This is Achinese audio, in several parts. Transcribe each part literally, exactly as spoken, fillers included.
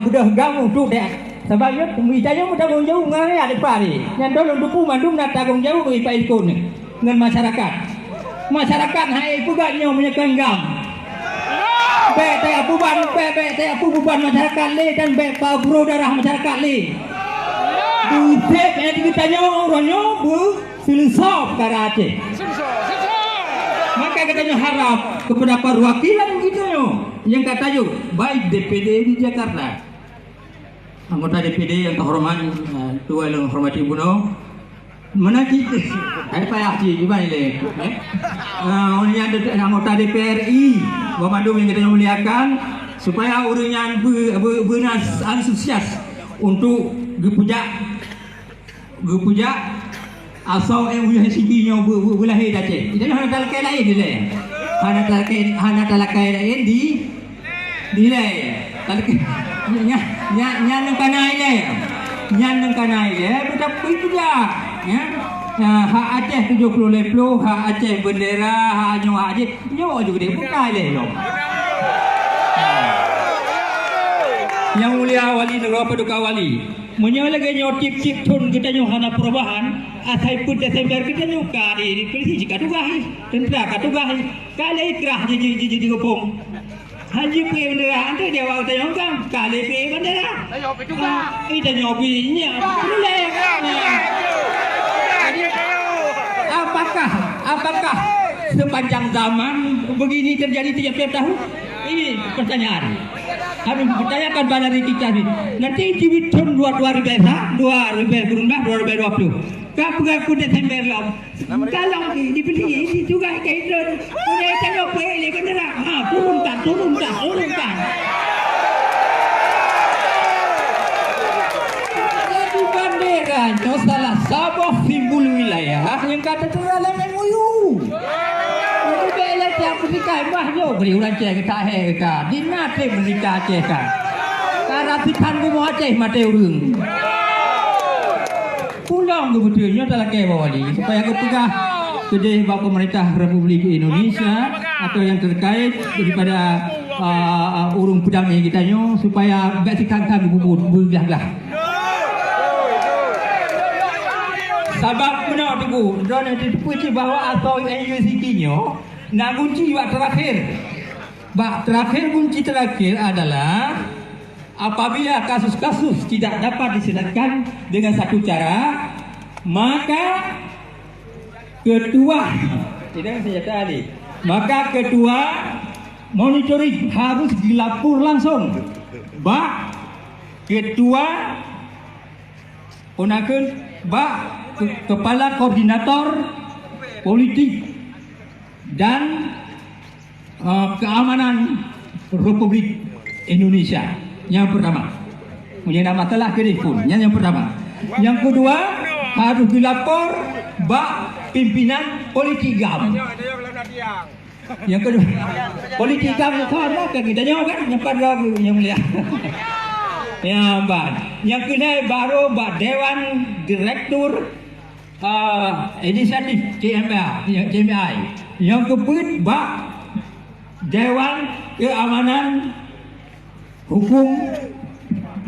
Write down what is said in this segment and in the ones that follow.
Deuh gamu tu deh. Sabab nyoe, mita nyoe meutanggong jaweueb ngon rakyat di Pare. Nyan dolon tupu mandum na tanggong jaweueb di Pak Ikon ngon masyarakat. Masyarakat hai peugah nyoe meunyoe kon gam. Bèk teuapu ban, bèk, bèk teuapu beban masyarakat lé dan bèk pabro darah masyarakat lé. Beusép nyang geutanyoe uroe nyoe beu Seuleusoe peukara Aceh. Maka geutanyoe harap keupada perwakilan geutanyoe nyang ka tajok, baik D P D di Jakarta, anggota D P D nyang terhormat, eh, tuan nyang hormati bunoe, meunan cit, hai payah cit, gimana le, eh? Eh, anggota D P R I, banmandum nyang geutanyoe muliakan, supaya ureueng nyan be-, be-, beuna antusias untuk geupeujak Geupeujak asoe, eh, U H C P nyoe beu-, beu-, beulahé di Aceh. Geutanyoe hana talakèe laén dilèe. Hana talakèe, hana talakèe laén di, dilèe. Talakèe, nyan, nyan, nyan nyang kana ilèe. Nyan nyang kana ilèe, beutapui peujak, ya. Nah, hak Aceh tujoh ploh lhèe ploh, hak Aceh beundera, hak nyoe hak Aceh. Nyoe juga dia bukai lé lom. Yang Mulia Wali Nanggroe Paduka Wali. Meunyoe lagèe nyoe tiep-tiep thon geutanyoe hana perubahan, asai peuet Desember geutanyoe ka di, di polisi jih ka tugaih, teuntra ka tugaih, ka lé ikrah ji, ji, ji, ji, jigeupông. Hana jipeuék bendera, anté di awak geutanyoe gam, ka lé peuék bendera. Ah, geutanyoe pih nyak peureulèe. Jadi, apakah, apakah sepanjang zaman begini terjadi tiap-tiap tahun? Ini pertanyaan. Kami pertanyakan pada diri kita ni. Nanti di tahun dua, dua ribu dua, dua ribu dua belas, dua ribu dua puluh. Ka peugah peuet Desember lom. Kalau di, dibeli, di tugaih ka idrôn. Udah tengok peuék lé bendera. Ha, turunkan, turunkan, turunkan. Jadi bendera nyoe salah saboh simbol wilayah nyang ka teutuléh lam M O U. Jadi bèk lé tiap keudéh mah nyoe bri ureueng Aceh ka hé ka. Di na trép merdeka Aceh ka. Ka rapikan bumoe Aceh maté ureueng. Pulang geubeutôi nyoe talakèe bak wali supaya geupeugah keudéh bak pemerintah Republik Indonesia atau yang terkait daripada, ah, ureueng peudamé geutanyoe supaya bèk sikang-kang geupeubeuet beuglah-glah. Sabab meunoe Teungku, droeneuh tateupeue cit bahwa asoe U H C P nyoe na gunci bak terakhir. Bak terakhir, gunci terakhir adalah apabila kasus-kasus tidak dapat diselesaikan dengan satu cara, maka ketua, tidak senjata ahli, maka ketua monitoring harus dilapor langsung bak ketua, peunakeun bak ke-, kepala koordinator politik dan, eh, keamanan Republik Indonesia. Yang pertama. Punya nama telah ke pun. Yang, yang pertama. Yang kedua, harus dilapor bak pimpinan politik gam. Yang kedua, politik gam itu apa? Kan kita jawab kan? Yang pada yang mulia. Ya, Bang. Yang kedua baru bak Dewan Direktur ah, inisiatif C M I, C M I. Yang keupeuet bak Dewan Keamanan Hukum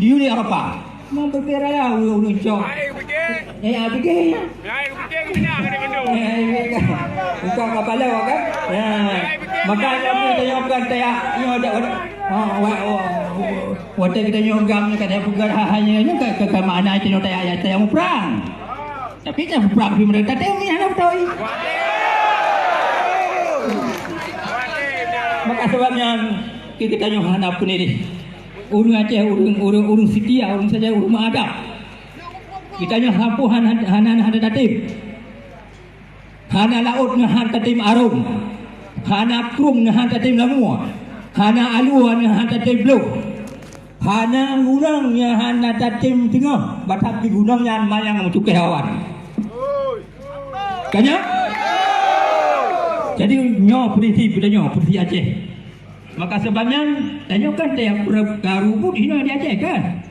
di Uni Eropa. Mau berkira lah ureueng-ureueng cok. Eh, ah, fikir. Eh, bukan kapal lewat kan? Ya. Maka yang kita yang bukan saya, yang ada, ada. Ah, wa-, wa-, wa-, watèe kita nyogam ni kan yang bukan hanya ni ke, ke, ke mana kita nyota ya, ya, yang perang. Tapi kan perang di mereka tadi ni hana betul. Maka sebabnya kita nyoe hana peunilih. Ureueng Aceh, ureueng, ureueng, ureueng setia, ureueng saja, ureueng mengadap. Kita nyoe sampôh hana, hana, hana tatem. Hana laôt nyoe hana tatem arông. Hana krueng nyoe hana tatem lamua. Hana alua nyoe hana tatem bloh. Hana gunong nyang hana tatem teungoh, batap di gunong nyan manyang meucukéh awan. Ka nyo? Jadi, nyoe prinsip geutanyoe, prinsip Aceh. Maka sebab nyan, tanyoe kan teuka rubut hinoe di Aceh kan?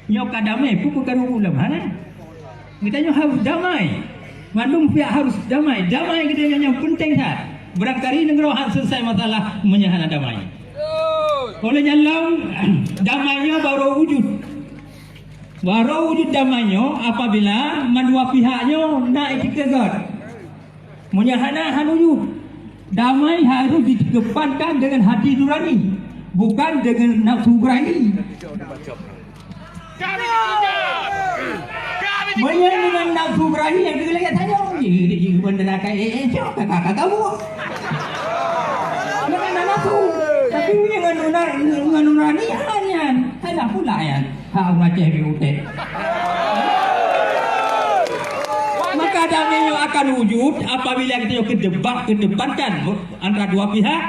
Nyoe ka damai, peue ka rubut lom? Hana. Geutanyoe harus damai. Mandum pihak harus damai. Damai geutanyoe nyang penting that. Barangkali nanggroe han selesai masalah meunyoe hana damai. Oleh nyan lom, damai nyoe baru wujud. Baru wujud damai nyoe apabila mandua pihak nyoe na itikeugot. Meunyoe hana, hana wujud. Damai harus dikedepankan dengan hati nurani, bukan dengan nafsu berahi. Kami ditindas! Kami ditindas! Meunyoe ngon nafsu berahi nyang keu lagèe tanyoe, di, di, di, benda nak kai, eh, eh, cok, kakak, kakak buah. Ngon nafsu. Tapi ngon nura-, ngon nurani, hana nyan. Hana pula nyan. Hak ureueng Aceh beu utek. Maka damai nyoe akan wujud apabila kita kedepan-, kedepankan antara dua pihak.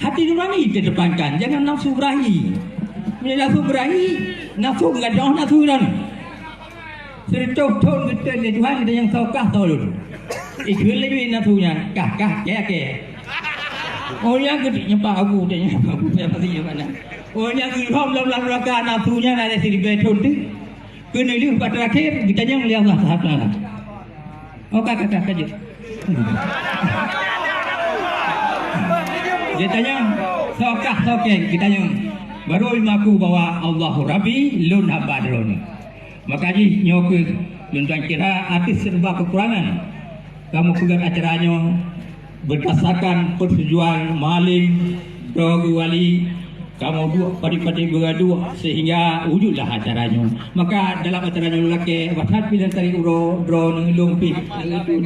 Hati nurani kedepankan, jangan nafsu berahi. Bila nafsu berahi, nafsu gadôh nafsu nyan. Sireutoh thon geutem lé Tuhan, geutem nyang soe kah soe lôn. Ikheun lé nafsu nyan, kah, kah, kèe, kèe. Oh, nyang geutem nyang pak abu, geutem nyang pak abu, nyang pasti nyang mana. Oh, nyang geuhom lam, lam neraka nafsu nyan ada siribèe thon teuk. Keuneulheueh bak teurakhir, geutanyong lé Allah Subhanahu wa Taala. Oh, ka, ka, ka, ka jeuet. Geutanyong, soe kah soe kèe, geutanyong. Baru imaku bahwa Allahu Rabbi, lôn hamba Droeneuh. Maka jih nyoe kheueh lôn tuan kira ateueh serba keukurangan. Kamoe peugöt acara nyoe berdasarkan persetujuan Malim, Droe Wali, kamoe duek padub-padub geuduek sehingga wujudlah acara nyoe. Maka dalam acara nyoe lakèe, bah that pih lôn tarék uroe, droeneuh lôn pih,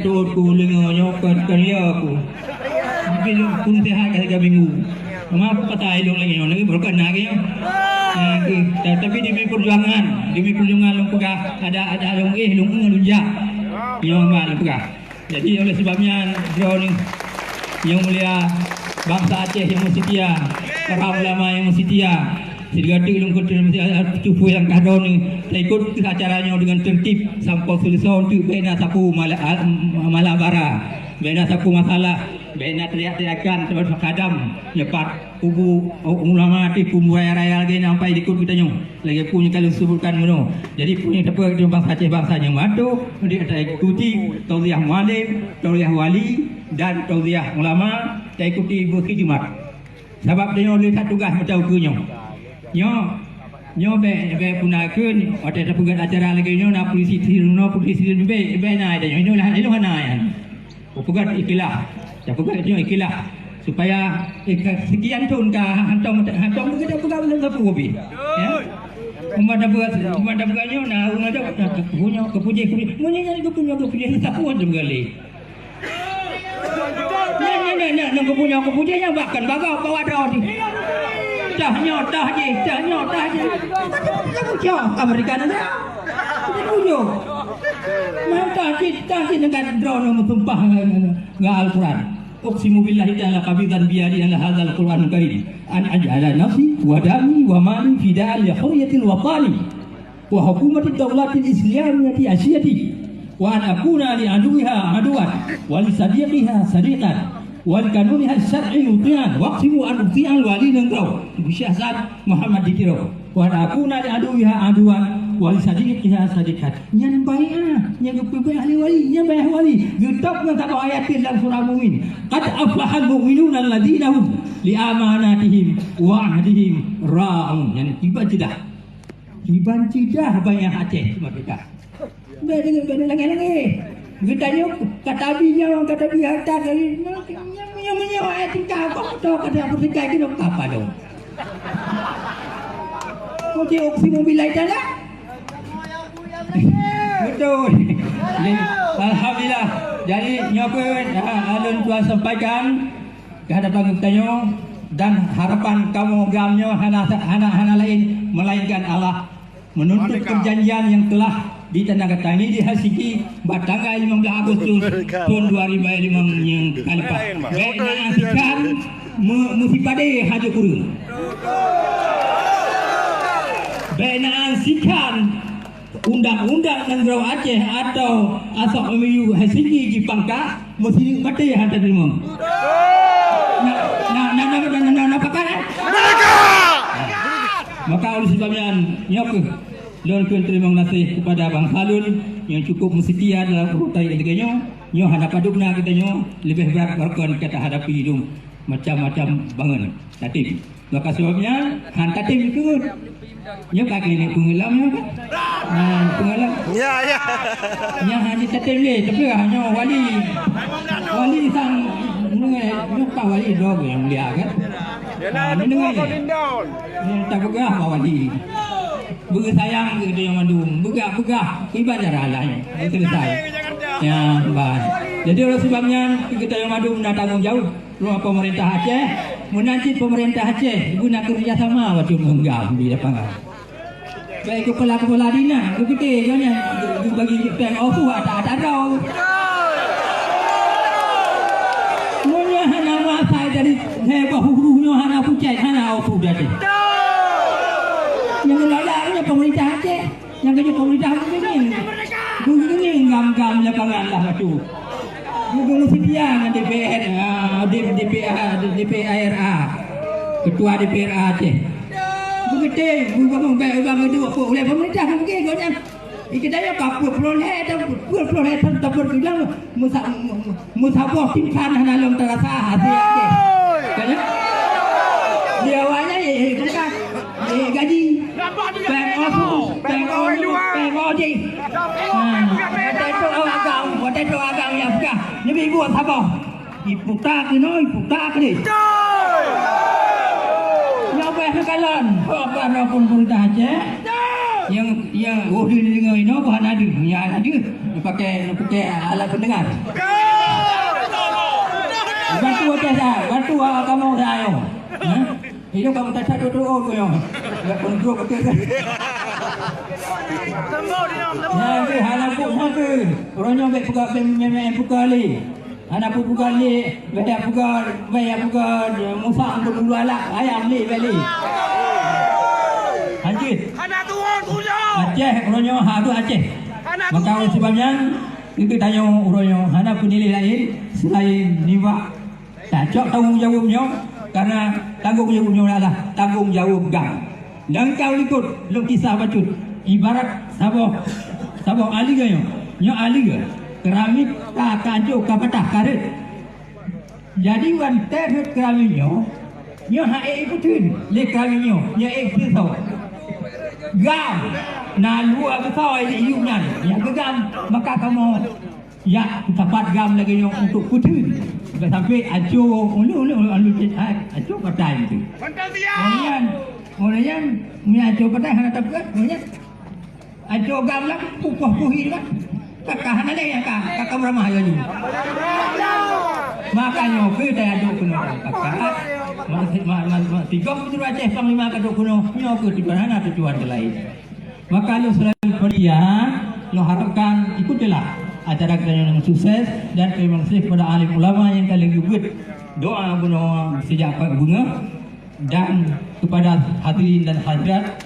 tutoe ku leungoe nyoe kon, kon ya ku. Tapi lôn pun sehat ka tiga minggu. Cuma aku patah ilong lagi nyoe, lagi baru kena lagi nyoe. Nah, tu. Ta-, tapi demi perjuangan, demi perjuangan lôn peugah, ada, ada lôn éh, lôn éh, lôn jak. Nyoe mak lôn peugah. Jadi, oleh sebab nyan, droeneuh nyang mulia, bansa Aceh nyang meusitia, para ulama nyang meusitia, sigoe teuk lôn kuteurimong tutoe nyang ka droeneuh, taikot keu acara nyoe deungon tertib, sampoe seuleusoe teuk bèk na sapeue mala-, a-, malabara, bèk na sapeue masalah, bèk na teriak-teriakan, sabab kadang nyoe pat kubu ulama teuh kubu raya-raya lagèe nyan sampai dikot geutanyoe. Lagèe peue nyang ka lôn seubutkan bunoe. Jadi, peue nyang tapeugah keu bansa Aceh, bansa nyang meuatoe, untuk taikuti tauziah mualim, tauziah wali, dan tauziah ulama, taikuti beukhidmat. Sabab tanyoe le that tugaih meutoe keu nyoe. Nyoe, nyoe bèk, bèk puna kheun, watèe tapeugöt acara lagèe nyoe, na polisi sinoe, polisi sinoe, bèk, bèk na, nyoe, nyoe lah, nyoe hana nyan. Peugah ikhlas. Tapeugah nyoe ikhlas. Supaya, eh, ka, sekian thon ka hantom, hantom kita peugah belum sapeue pih. Ya? Umat dah peugah, umat dah peugah nyoe, nah, ureueng ada, nah, kepunyok, kepujih, kepujih. Meunyoe nyang kepunyok, kepujih, sapeue tu galeh. Nah, nah, nah, nah, nah, kepunyok, kepujih, nyang bahkan bagah, bawa dah ni. Dah nyoe, dah jih, dah nyoe, dah jih. Tapi, tapi, tapi, Amerika ni, dah. Tapi, punyok. Mantah cit, tah cit dengan drone meusumpah ngon, ngon, ngon Al-Quran. Uqsimu billahi ta'ala qabidhan biyadi ala hadzal Qur'anil Karim. An aj'ala nafsi wa dami wa mali fida'an li hurriyatil watani. Wa hukumatil daulatil islamiyati asiyati. Wa an akuna li aduwiha aduwan. Wa li sadiqiha sadiqan. Wa li kanuniha syar'i muti'an. Wa uqsimu an uti'al wali nanggroe. Syekh Hasan Muhammad di Tiro. Wa an akuna li aduwiha aduwan. Wa li sadiqiha sadiqan. Nyan bai'ah, nyan geupeubai'ah lé wali, nyan bai'ah wali. Geutôb ngon saboh ayat lam surah Mu'min. Qad aflahal mu'minuna alladzina hum li amanatihim wa ahdihim ra'un. Nyan kiban ceudah. Kiban ceudah bai'ah Aceh merdeka. Bèk deungon, bèk deungon langèh-langèh. Geutanyoe kata bi nyoe, kata bi harta kali. Nyoe, nyoe, nyoe, eh, tingkah kok beutôi kata beutôi keunoe kapa dong. Uji uksimu billahi ta'ala. Betul. Jadi, alhamdulillah. Jadi, nyoe pun, ha, ulôn tuan sampaikan keuhadapan geutanyoe dan harapan kamoe GAM nyoe hana, hana, hana laén melainkan Allah menuntut perjanjian yang telah ditandatangani di Helsinki bak tanggai limong blaih Agustus thôn dua ribu limong nyang ka leupah. Bèk na sikan me-, meusipadé hajat ureueng. Bèk na sikan undang-undang nanggroe Aceh atau asok M O U Helsinki jipangka, meusineuk maté han tateurimong. Na, na, na, na, na, na, na pakat, eh? Merdeka! Maka oleh sebab nyan, nyoe kheueh lôn kheun teurimong gaséh keupada bansa lôn nyang cukup meuseutia dalam urotan lagèe nyoe. Nyoe hana padub na geutanyoe, leubeh brat barokon ka tahadapi lom macam-macam bangon. Tatém. Maka sebab nyan, han tatem dikeue. Nyoe ka keuneuk peungeulom nyoe kan? Ha, peungeulom. Ya, ya. Nyan han jitatem lé, tapi hanya wali. Wali sang nyoe, nyoe ka wali dong nyang mulia kan? Ha, ni dengar ni. Ni tapeugah bak wali. Beusayang keu geutanyoe mandum, beugah-beugah ibadah raya laén. Selesai. Ya, ban. Jadi oleh sebab nyan, geutanyoe mandum na tanggong jaweueb. Ruang pemerintah Aceh, meunan cit pemerintah Aceh guna kerjasama bacut ngon GAM di lapangan. Baik kepala-kepala dinas, geupike nyoe nyan, bagi peng ofu ata-ata droe. Meunyoe hana meuasai dari lhèe boh huru nyoe hana pucet, hana ofu dari. Nyang lala nyoe pemerintah Aceh. Nyang keuneuk pemerintah beugeungieng. Beugeungieng GAM-GAM lapangan lah bacut. Beugeungieng seutia ngon D P R, ah, D-, D P R, D P R A. Ketua D P R A Aceh. Beugeutem, beubangun bèk, beubangun duek, ulèe pemerintah beugeungieng gobnyan. Ikeudaya ka peuet ploh lhèe, peuet ploh lhèe thon tapeukeudang. Meusa-, meusaboh simpang hana lom tarasa hase Aceh. Kan, ya? Di awaknyan, eh, eh, bukan. Eh, gaji. Peng ofu, peng olu, peng odi. Ha, watèe tu awak GAM, watèe tu awak GAM nyang peugah. Neubi buet saboh. Iputa keunoe, iputa keudeh. Nyoe bèk neukalon. Ho, ban pun peurintah Aceh. Nyang, nyang, oh, di deungoe inoe, bah hana deuh. Nyang hana deuh. Neupakai, neupakai alat pendengar. Bantu Aceh dah. Bantu awak kamoe dah, ayo. Ha? Hidup kamoe tak satu tu, oh, tu, yo. Ya, untuk betul. Ya, tu, hana pun, hana tu. Orang nyoe bèk peugah, bèk, bèk, bèk peugah lé. Hana pun peugah lé, bèk peugah, bèk peugah, Musa untuk dulu alat, ayam lé, bèk lé. Lanjut. Hana turun, turun. Aceh, orang nyoe, ha, tu Aceh. Hana turun. Maka oleh sebab nyan, itu tanyoe orang nyoe, hana peuniléh laén, selain nibak Tacok tanggong jaweueb nyoe, karena tanggong jaweueb nyoe adalah tanggong jaweueb GAM. Dan ka likot lôn kisah bacut, ibarat saboh, saboh alie nyoe, nyoe alie, keramik ka, ka ancô, ka patah, ka rhët. Jadi, watèe rhët keramik nyoe, nyoe han ék ipeutheun lé keramik nyoe, nyoe ék peusoe. GAM na luwa beusoe di yup nyan, nyang keu GAM, maka kamoe Jak sapat GAM lagèe nyoe untuk peutheun. Sampai ancô ulèe, ulèe, ulèe, ulèe, ancô patai tu. Orang nyan, orang nyan, meunyo ancô patai hana tapeugah, orang nyan ancô GAM lah, pukoh puhi kan. Kakak hana lé nyang ka, kakak beurama ayo nyoe. Makanya kita aduk kena kakak. Mak, mak, mak, mak, tiga puluh Aceh panglima kadok kena, nyoe ke tujuan hana tujuan ke lain. Maka lôn seulaku panitia, lôn harapkan ikutilah acara kita nyoe dengan sukses dan terima kasih kepada alim ulama nyang ka lheueh geubeuet doa bunoe sijak pat beungoh dan kepada hadirin dan hadirat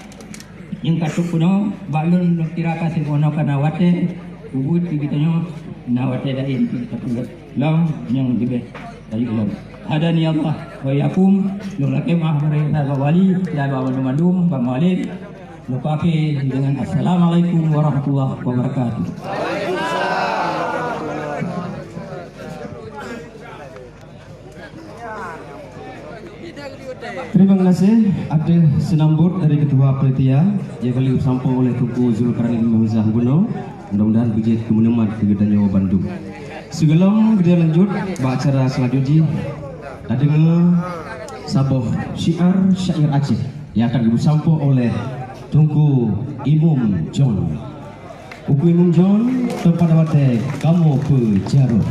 nyang ka trok bunoe, bak lôn lôn kira ka sibunoe kana watèe geubeuet keu geutanyoe na watèe laén keu geutanyoe. Lom nyang leubeh dari ulôn. Hadani Allah wa iyyakum, lôn lakèe maaf bak wali, dan bak mandum-mandum, bak mualem. Lôn akhé dengan assalamualaikum warahmatullahi wabarakatuh. Terima kasih. Ada senambut dari Ketua Panitia yang kali disampaikan oleh Teungku Zulkarnain bin Hamzah Bunoe. Mudah-mudahan beujeuet keu meuneumat keu geutanyoe bandum. Sigohlom geutanyoe lanjut bak acara selanjut jih, tadeungoe saboh syiar syair Aceh yang akan geupeusampoe oleh Teungku Imum John. Teungku Imum John, teumpat watèe kamoe peujaroe.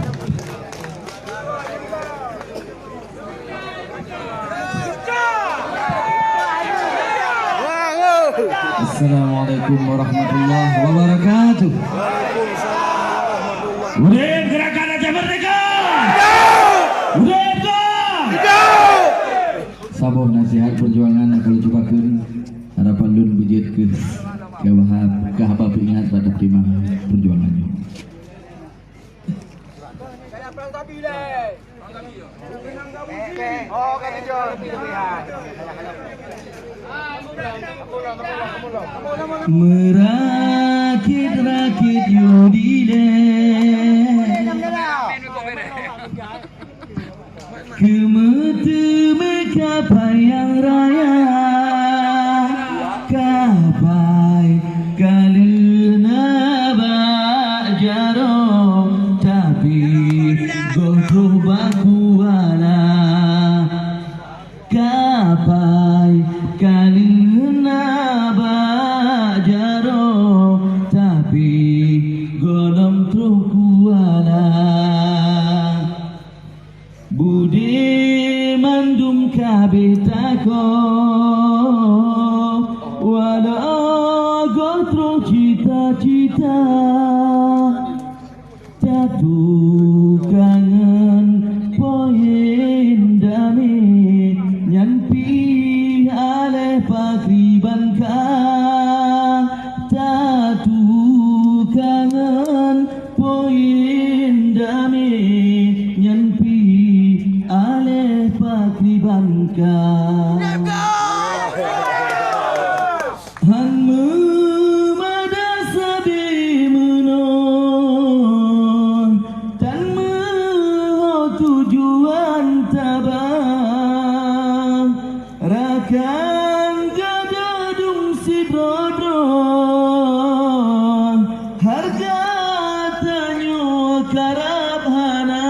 Assalamualaikum warahmatullahi wabarakatuh. Udép Gerakan Aceh Merdeka! Udép GAM! Saboh nasihat perjuangan nyang ka lôn cubakeun, harapan lôn beujeuet keu, keu haba peuingat bak tapeurima perjuangan nyoe. Meurakét-rakét yue dilèe, keu meuteumèe kapai nyang raya. Goh troh cita-cita, tatukangan poin damé, nyan pih aléh pakriban ka. Tatukangan poin damé, nyan pih aléh pakriban ka. Han meumada sabe meunoe, tan meuho tujuan taba. Rakan gadôh dum sidroe-droe, hareuga tanyoe karab hana.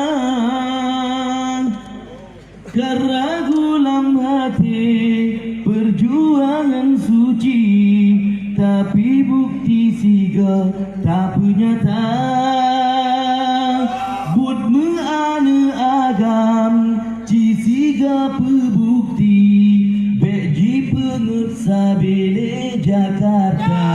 Ka ragu lam até, peujuangan suci, tapi bukti sigoe tapeunyata. Buet meuaneuk agam, ci sigoe peubukti, bék jipeungeuet sabe lé Jakarta.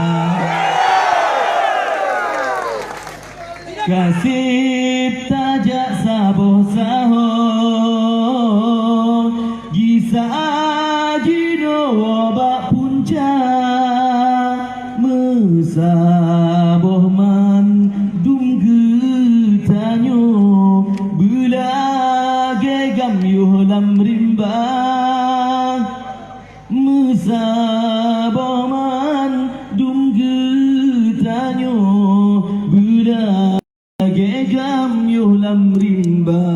Kaseb tajak saboh saho, gisa jinoe bak punca. Meusaboh mandum geutanyoe, beulagée gam yoh lam rimba. Meusaboh mandum geutanyoe, beulagée gam yoh lam rimba.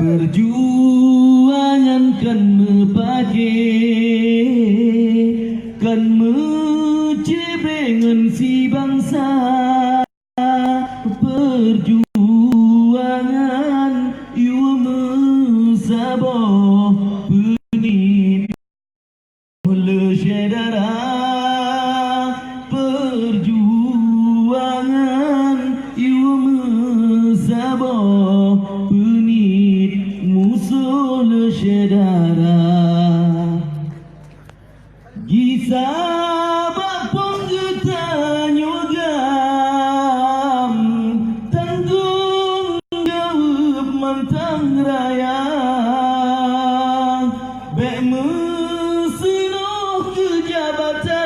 Peujuangan kon meupaké, kon meucebée ngon sibansa. Peujuangan yue meusaboh peuniet lé syedara. Peujuangan yue meusaboh peuniet musoh lé syedara. Gisa bak phon geutanyoe gam, tanggong jaweueb mantong raya. Bék meuseunoh keu jabatan,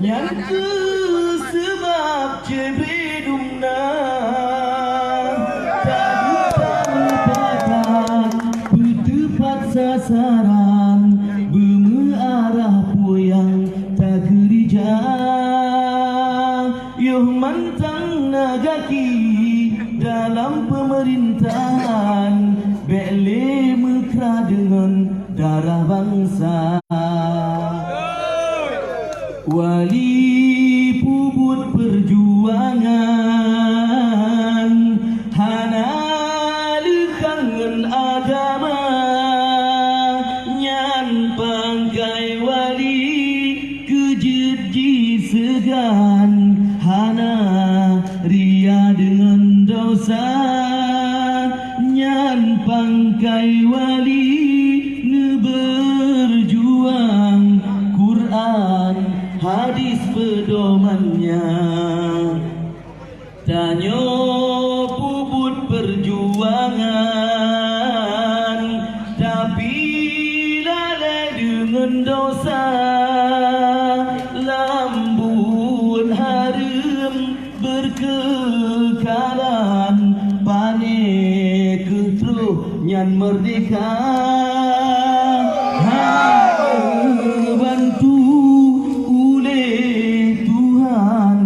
nyan kheueh seubab cebri dum na. Taduek talupakan, peuteupat sasaran, beumeuarah peue nyang takeurija. Yoh mantong na gaki dalam peumeurintahan, bék lé meukra deungon darah bansa. Wali peubuet peujuangan hana leukang ngon agama, nyan pangkai wali keu jeuet jiseugan, hana ria deungon desya. Nyan pangkai wali neubeurjuang, Quran hadis peudomannya. Tanyoe peubuet peujuangan, tapi lalée deungon desya. Lam buet hareuem beukeukalan, pané kheueh troh nyan meurdehka. Hana bantu ulée Tuhan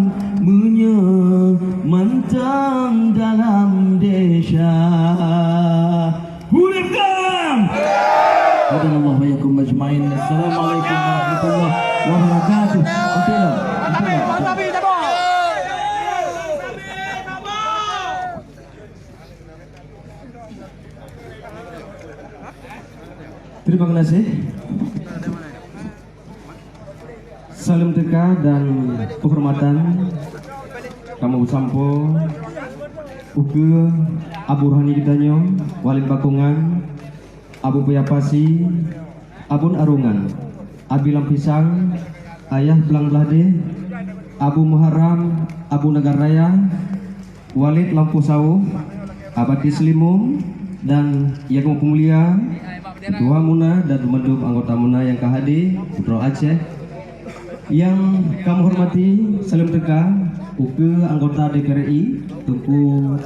meunyoe mantong dalam desya. Udeb GAM! Hadanallahu wa iyyakum ajmain. Assalamualaikum warahmatullahi wabarakatuh. Betul lah. Betul lah. Terima kasih. Saleuem teuka dan penghormatan kamoe peusampoe ukeue Abu Rohani geutanyoe, Walid Bakongan, Abu Buya Pasi, Abon Arungan, Abi Lampisang, Ayah Blang Blahdeh, Abu Muharram, Abu Nagan Raya, Walid Lampu Sawoh, Abati Seulimong, dan nyang kamoe peumulia, Ketua Muna dan banmandum anggota Muna nyang ka hadir, Putroe Aceh. Nyang kamoe hormati, saleuem teuka ukeue anggota D P R I, Teungku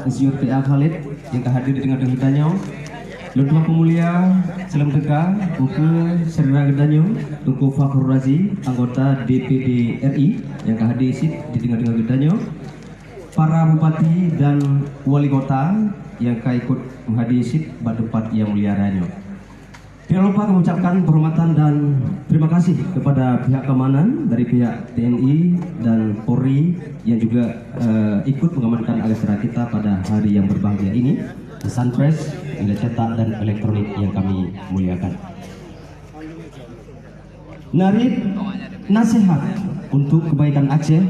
Insinyur T A Khalid nyang ka hadir di teungoh-teungoh geutanyoe. Lôn tuan peumulia, saleuem teuka ukeue syedara geutanyoe, Teungku Fakhrul Razi, anggota D P D R I nyang ka hadir cit di teungoh-teungoh geutanyoe. Para bupati dan wali kota nyang ka ikot meuhadiri cit bak teumpat nyang mulia raya nyoe. Tidak lupa kami ucapkan penghormatan dan terima kasih kepada pihak keamanan dari pihak T N I dan Polri yang juga, eh, ikut mengamankan acara kita pada hari yang berbahagia ini, pesan pres, media cetak dan elektronik yang kami muliakan. Narit nasihat untuk kebaikan Aceh,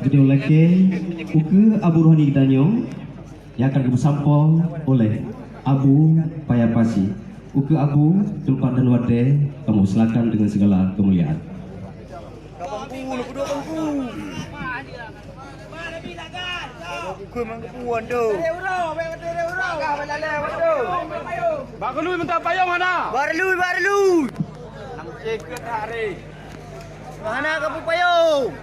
geudong lakée ukeue Abu Rohani geutanyoe nyang akan geupeusampoe oleh Abu Paya Pasi. Ukeue Abu, teumpat dan watée kamoe silakan dengan segala kemuliaan. Bak keului meuntang payong hana. Bak keului, bak keului. Hana kapeupayong.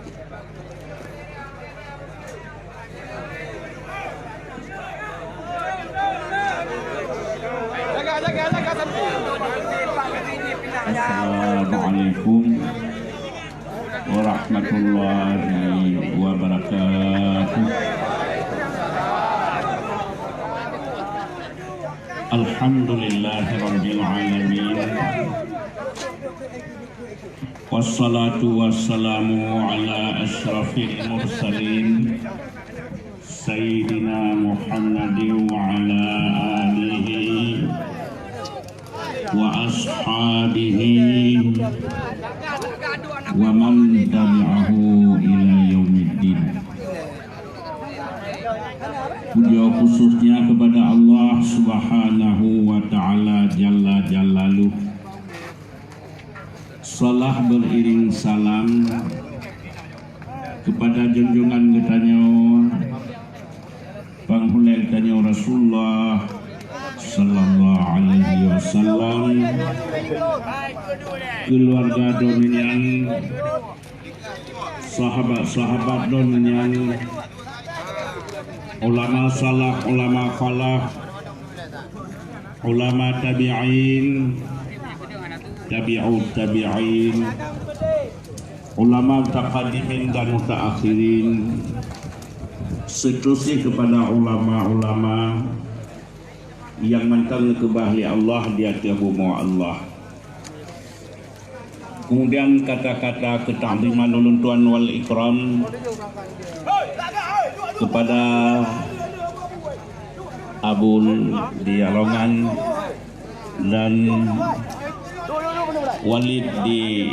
Assalamualaikum warahmatullahi wabarakatuh. Alhamdulillahirabbil alamin. Wassalatu wassalamu ala asyrafil mursalin, Sayyidina Muhammadin wa ala alihi wa ashabihi wa man tabi'ahu ila yaumiddin. Puja khususnya kepada Allah Subhanahu wa Ta'ala Jalla Jalaluh. Salah beriring salam kepada junjungan geutanyoe, panghulée geutanyoe Rasulullah sallallahu alaihi wasallam, keluarga droeneuh nyan, sahabat-sahabat droeneuh nyan, ulama salaf, ulama khalaf, ulama tabi'in, tabi'ut tabi'in, ulama mutaqaddimin dan mutaakhirin, seterusnya kepada ulama-ulama nyang mantong geukeubah lé Allah di ateueh bumoe Allah. Kemudian kata-kata keuta'ziman ulôn tuan wal ikram kepada Abon di Alongan dan Walid di